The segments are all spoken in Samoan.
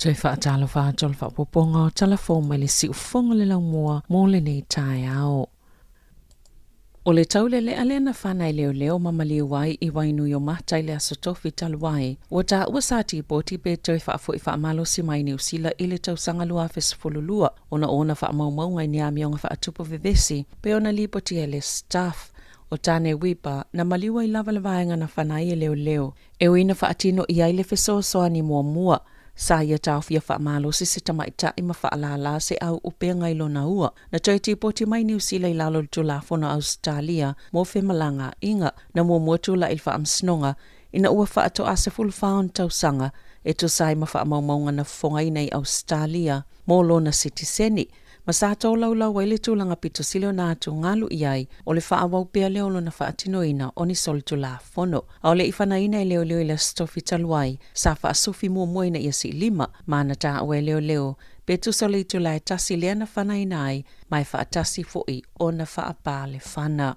Toe faatalofa atu o le faaopoopoga o tala fou mai le siufofoga o le laumua mo lenei taeao. O le taulelea lea na fana e leoleo ma maliu ai i Wainuiomata i le Aso Tofi talu ai, ua taua sa tipoti pe toe faafoi faamalosi mai Niu Sila i le tausaga 2012 ona o ona faamaumauga i ni amioga faatupu vevesi pei ona lipotia e le Stuff. O Tane Wipa, na maliu ai lava le vaega na fana ai e leoleo E ui na faatino i ai le fesoasoani muamua, sa ia taofia faamalosi se tamaitai ma faalālā se au upega i lona ua. Na toe tipoti mai Niu Sila i lalo o le Tulafono a Ausetalia mo Femalagaaiga, na muamua tulai i le Faamasinoga ina ua faatoa 14 ona tausaga e tusa ai ma faamaumauga na fofogaina i Ausetalia mo lona sitiseni, ma sa tolaulau ai le tulaga pito sili ona atugalu i ai o le faaauau pea lea o lona faatinoina o ni solitulafono. A o le i fanaina e leoleo i le Aso Tofi talu ai, sa faasufi muamua ina ia siilima, ma na taua e leoleo pe tusa o le itula e tasi lea na fanaina ai ma e faatasi foi ona faapā le fana.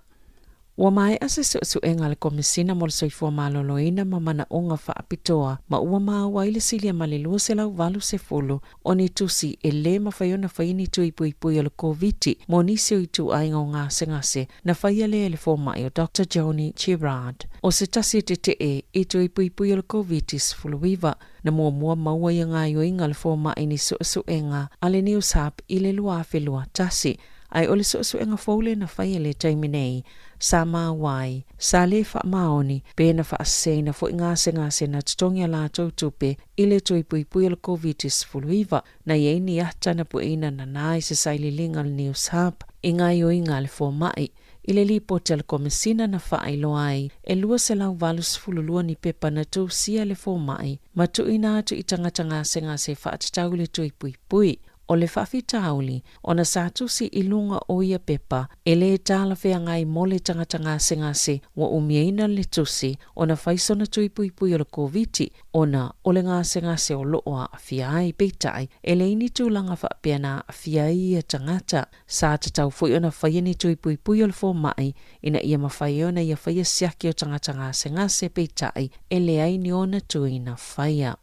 Ua maea se suesuega a le Komesina mo le Soifua Maloloina ma Manaoga Faapitoa ma ua maua ai le silia ma le 280 o ni tusi e lē mafai ona faia ni tui puipui o le Koviti mo nisi o ituaiga o gasegase na faia lea e le fomai o Doctor Joni Gerrard. O se tasi e tetee i tui puipui o le Koviti-19 na muamua maua ia gaoioiga a le fomai ni suesuega a le Newshub i le 2021. Ae o le suesuega fou lea na faia i le taimi nei, sa maua ai, sa lē faamaoni, pe na faaseseina foi gasegase na totogi a latou tupe i le tui puipui o le Koviti-19. Na i ai ni ata na pueina nanā i se sailiiliga a le News Hub i gaoioiga a le fomai. I le lipoti a le Komesina na faailoa ai, e 282 ni pepa na tusia e le fomai ma tuuina atu i tagata gasegase faatatau i le tui puipui. O le faafitauli, ona sa tusi i luga o ia pepa, e lē talafeagai mo le tagata gasegase ua umiaina le tusi ona fai sona tui puipui o le Koviti ona o le gasegase o loo aafia ai. Peitai, e leai ni tulaga faapea na aafia ai ia tagata. Sa tatau foi ona faia ni tui puipui o le fomai ina ia mafai ai ona ia faia siaki o tagata gasegase, peitai, e leai ni ona tui na faia.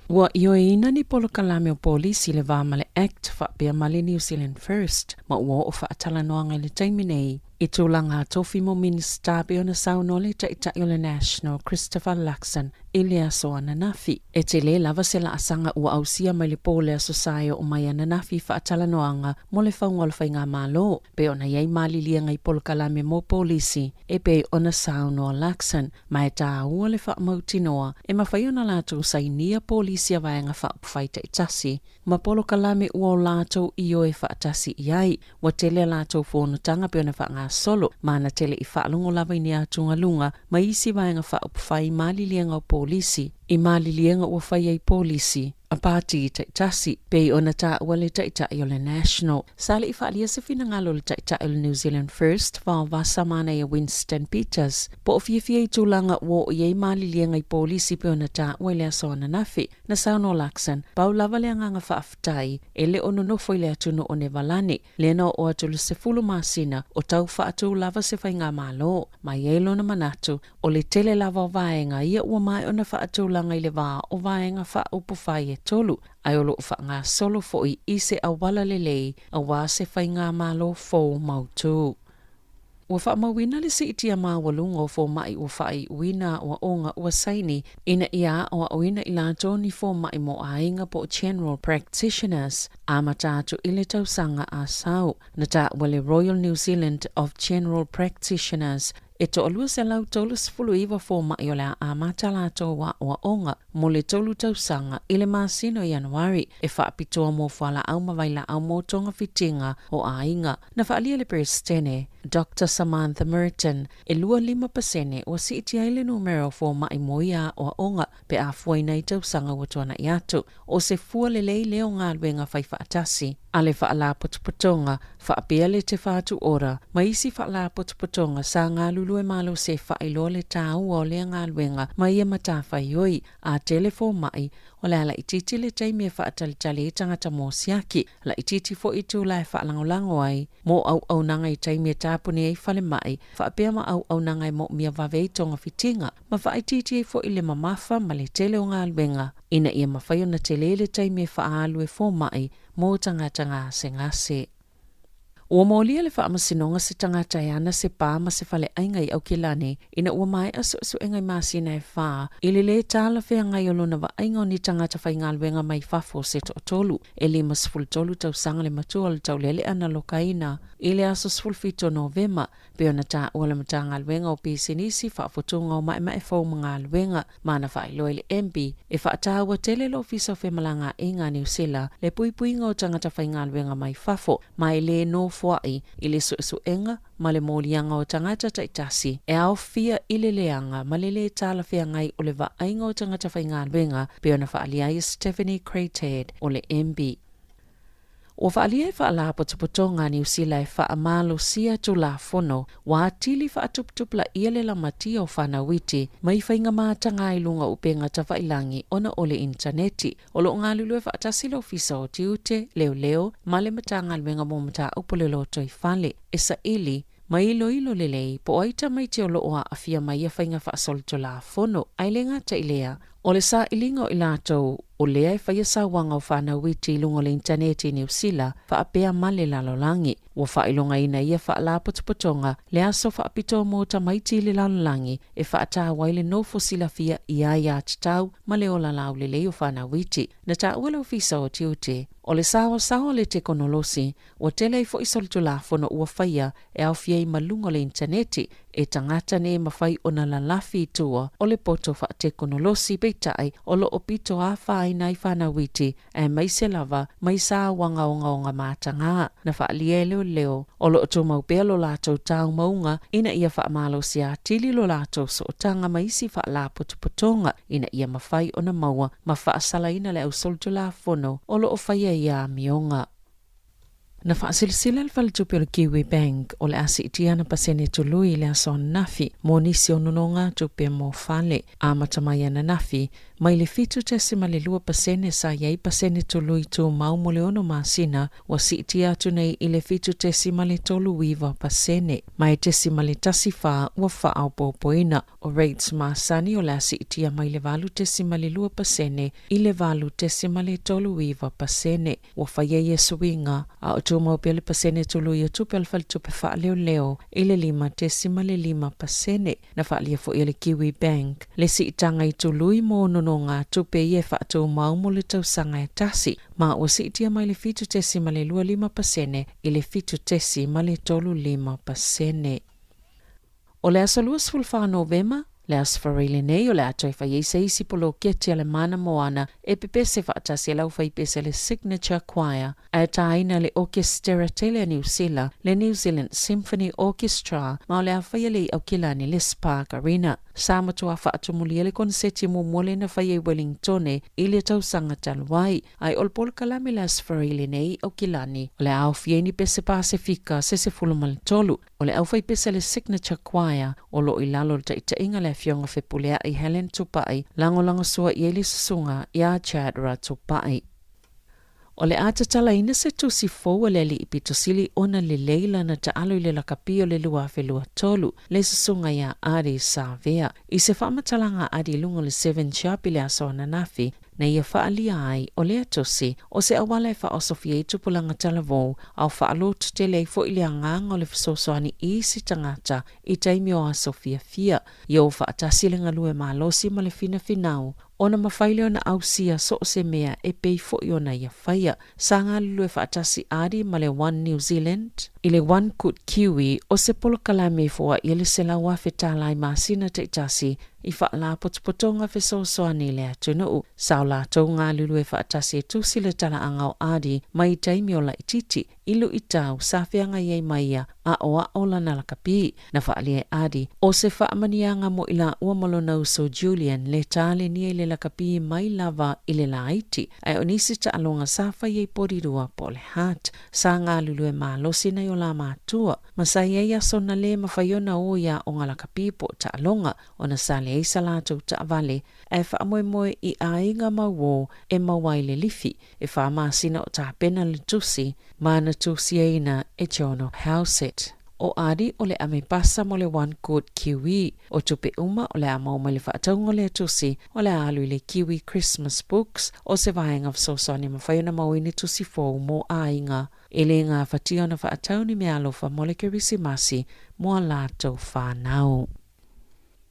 Ua ioeina ni polokalame o polisi i le va ma le Act faapea ma le New Zealand First ma ua oo faatalanoaga i le taimi nei i tulaga a tofi mo Minisita pei ona saunoa le Taitai o le National Christopher Luxon i le aso ananafi. E tele lava se laasaga ua ausia mai le po o le Aso Sa e oo mai ananafi i faatalanoaga mo le fauga o le Faigamalo pei ona i ai maliliega i polokalame mo polisi e pei ona saunoa Luxon Ma e tāua le faamautinoa e mafai ona latou sainia polisi a Vaega Faaupufai taitasi ma polokalame ua o latou ioe faatasi i ai. Ua tele a latou fonotaga pei ona faagasolo, ma na tele i faalogo lava i ni atugaluga ma isi Vaega Faaupufai i maliliega o polisi, i maliliega ua fai ai polisi a pāti taitasi, pei ona taua le Taitai o le National. Sa le i faaalia se finagalo o le Taitai o le New Zealand First, Vaovasa Manaia Winston Peters, po o fiafia i tulaga ua oo i ai maliliega i polisi pei ona taua i le aso ananafi. Na saunoa Luxon, pau lava le agaga faafetai, e le o nonofo i le atunuu o Nevalani, lea na oo atu i le 10 masina o tau faatu lava se faigamalo. Ma i ai lona manatu, O le tele lava o vaega ia ua maea ona faatulaga i le va o vaega faaupufai e tolu, ae o lo o faagasolo foi i se auala lelei aua se faigamalo fou mautū. Ua faamauina le siitia maualuga o fomai ua faaiuina aoaoga ua saini ina ia aoaoina i latou ni fomai mo aiga po o general practitioners amata atu i le tausaga a sau. Na taua le Royal New Zealand of General Practitioners E toalua 139 fomai o le a amata latou aoaoga mo le tolu tausaga i le masina o Ianuari e faapitoa mo fualaau ma vailaau mo togafitiga o aiga. Na faaalia le Peresetene, Doctor Samantha Merton, e 25% ua siitia ai le numera o fomai mo ia aoaoga pe a fuaina i tausaga ua tuanai atu. O se fua lelei lea o galuega faifaatasi a le Faalapotopotoga faapea le Te Whatu Ora ma isi faalapotopotoga sa galulue. galulue malosi e faailoa le taua o lea galuega ma ia matafaioi. A tele fomai, o le a laitiiti le taimi e faatalitali ai tagata mo siaki, laitiiti foi itula e faalagolago ai mo auaunaga i taimi e tapuni ai falemai, faapea ma auaunaga e moomia vave ai togafitiga, ma faaitiiti ai foi le mamafa ma le tele o galuega ina ia mafai ona tele le taimi e faaalu e fomai mo tagata gasegase. Ua molia le Faamasinoga se tagata e ana se pā ma se faleaiga i Aukilani ina ua maea suesuega i masina e fā i le lē talafeagai o lona vaaiga o ni tagata faigaluega mai fafo se toatolu. E 53 tausaga le matua o le taulealea na lokaina i le aso 17 o Novema, pei ona taua le Matagaluega o Pisinisi, Faafotuga o Maemae Fou ma Galuega, ma na faailoa i le MB e faataua tele le Ofisa o Femalagaaiga a Niu Sila le puipuiga o tagata faigaluega mai fafo ma e lē nofoaʻi i le suesuega ma le moliaga o tagata taitasi e aofia i le leaga ma le lē talafeagai o le vaaiga o tagata faigaluega, pei ona faaalia ai e Stephanie Cratead o le MB. Ua faaalia e Faalapotopotoga a Niu Sila e faamalosia Tulafono ua atili faatuputupulaia le lamatia o fanau iti mai faiga mataga i luga o upega tafailagi ona o le initaneti. O lo o galulue faatasi le Ofisa o Tiute, Leoleo ma le Matagaluega mo Mataupu o le Lotoifale e saili ma iloilo lelei po o ai tamaiti o lo o aafia mai ia faiga faasolitulafono. Ae le gata i lea, o le sailiga o i latou o lea e faia sauaga o fanau iti i luga o le initaneti i Niu Sila faapea ma le lalolagi. Ua faailogaina ia faalapotopotoga le aso faapitoa mo tamaiti i le lalolagi e faataua ai le nofo silafia i aiatatau ma le ola laulelei o fanau iti. Na taua le Ofisa o Tiute, o le saoasaoa o le tekonolosi Ua tele ai foi solitulafono ua faia e aofia ai ma luga o le initaneti e tagata nei e mafai ona lalafi i tua o le poto faatekonolosi peitai o lo o pito afaina ai fanau iti aemaise lava mai sauaga ogaoga matagā. Na faaalia e leoleo o lo o tumau pea lo latou taumauga ina ia faamalosia atili lo latou sootaga ma isi faalapotopotoga ina ia mafai ona maua ma faasalaina le au solitulafono o lo o faia ia amioga. Na faasilasila le faletupe o le Kiwi Bank o le a siitia ana pasene tului i le aso ananafi mo nisi o nonogatupe mo fale. Amata mai ananafi, mai le 7.2% sa i ai pasene tului tumau mo le ono masina, ua siitia atu nei i le 7.39%, ma e 0.14 ua faaopoopoina. O rates masani o le a siitia mai le 8.2% i le 8.39%. Ua faia ia suiga, a o tumau pea le pasene tului o tupe a le faletupe faaleoleo i le 5.5%. Na faaalia foi e le Kiwi Bank le siitaga i tului mo nonogatupe ia e faatumau mo le tausaga e tasi, ma ua siitia mai le 7.25% i le 7.35%. O le aso 24 Novema, le Aso Faraile lenei, o le a toe fai ai se isi poloketi a le Mana Moana e pepese faatasi e le aufaipese le Signature Choir, ae tāina le Okesitera tele a Niu Sila, le New Zealand Symphony Orchestra, ma o le a faia le i Aukilani le Spark Arena. Sa matua faatumulia le koneseti muamua lea na faia i Wellingtone i le tausaga talu ai, ae o le polokalame le Aso Faraile lenei i Aukilani, o le a aofia ai ni pese Pasefika se 13. O le aufaipese le Signature Choir o lo o i lalo o le taitaiga le Afioga Fepuleai Helen Tupai, lagolagosua i ai le susuga iā Chad Ratupai. O le a tatalaina se tusi fou a le Alii pito sili ona lelei lana taalo i le lakapi o le 2023, le susuga iā Adi Savea. I se faamatalaga a Adi i luga o le Seven Sharp i le aso ananafi, na ia faaalia ai o lea tusi o se auala e faaosofia ai tupulaga talavou a o faalototele ai foi le agaga o le fesoasoani i isi tagata i taimi o aso fiafia. Ia o faatasi le galue malosi ma le finafinau ona mafai lea ona ausia so o se mea e pei foi ona ia faia. Sa galulue faatasi Adi ma le One New Zealand i le One Good Kiwi o se polokalame e foaia le $100,000 tala i masina taitasi i faalapotopotoga fesoasoani i le atunuu. Sa o latou galulue faatasi e tusi le talaaga o Adi mai taimi o laitiiti i luitau sa feagai ai ma ia aʻoaʻo lana lakapi. Na faaalia e Adi o se faamaniaga mo i laua ma lona uso Julian le talenia i le lakapi mai lava i le laiti, ae o nisi taaloga sa fai ai Porirua po o le Heart. Sa galulue malosi nai o o la matua, ma sa i ai aso na le mafai ona o i aoga lakapi po o taaloga, ona sa leai sa latou taavale, ae faamoemoe i aiga ma uō e maua ai le lifi. E 4 masina o tapena le tusi, ma na tusiaina e Jono Howsett. O Adi o le amepasa mo le One Good Kiwi. O tupe uma o le a maua mai le faatauga o lea tusi, o le a alu i le Kiwi Christmas Books, o se vaega fesoasoani e mafai ona maua ai ni tusi fou mo aiga. E le gafatia ona faatau ni meaalofa mo le Kerisimasi mo a latou fanau.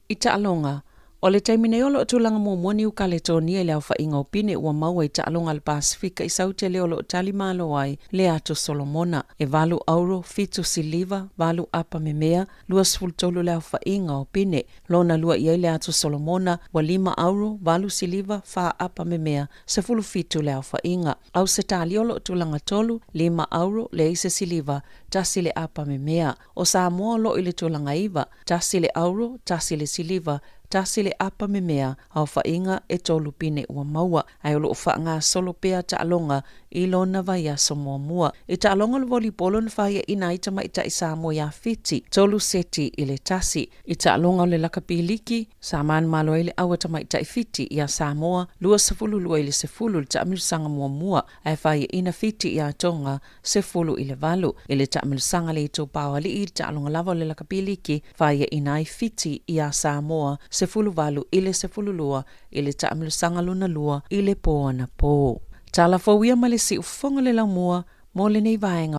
I taaloga, O le taimi nei o lo o tulaga muamua Niu Kaletonia i le aofaiga o pine ua maua i taaloga a le Pasefika i Saute lea o lo o tali malo ai le Atu Solomona. E 8 auro, 7 siliva, 8 apa memea, 23 le aofaiga o pine. Lona lua i ai le Atu Solomona, ua 5 auro, 8 siliva, 4 apa memea, 17 le aofaiga. Ausetalia o lo o tulaga tolu, 5 auro, leai se siliva, 1 le apa memea. O Samoa o lo o i le tulaga 9, 1 le auro, 1 le siliva, 1 le apa memea, aofaiga e 3 pine ua maua, ae o lo o faagasolo pea taaloga i lona vaiaso muamua. I taaloga o le volipolo na faiaina ai tamaitai Samoa ia Fiti, 3 seti i le 1. I taaloga o le lakapi liki, sa manumalo ai le aua tamaitai Fiti ia Samoa 22 i le 10 i le taamilosaga muamua, ae faiaina Fiti ia Tonga 10 i le 8. I le taamilosaga le itupa o alii i le taaloga lava o le lakapi liki, faiaina ai Fiti ia Samoa 18 i le 12 i le taamilosaga lona lua i le po anapo. Tala fou ia mai le siufofoga o le laumua mo lenei vaega.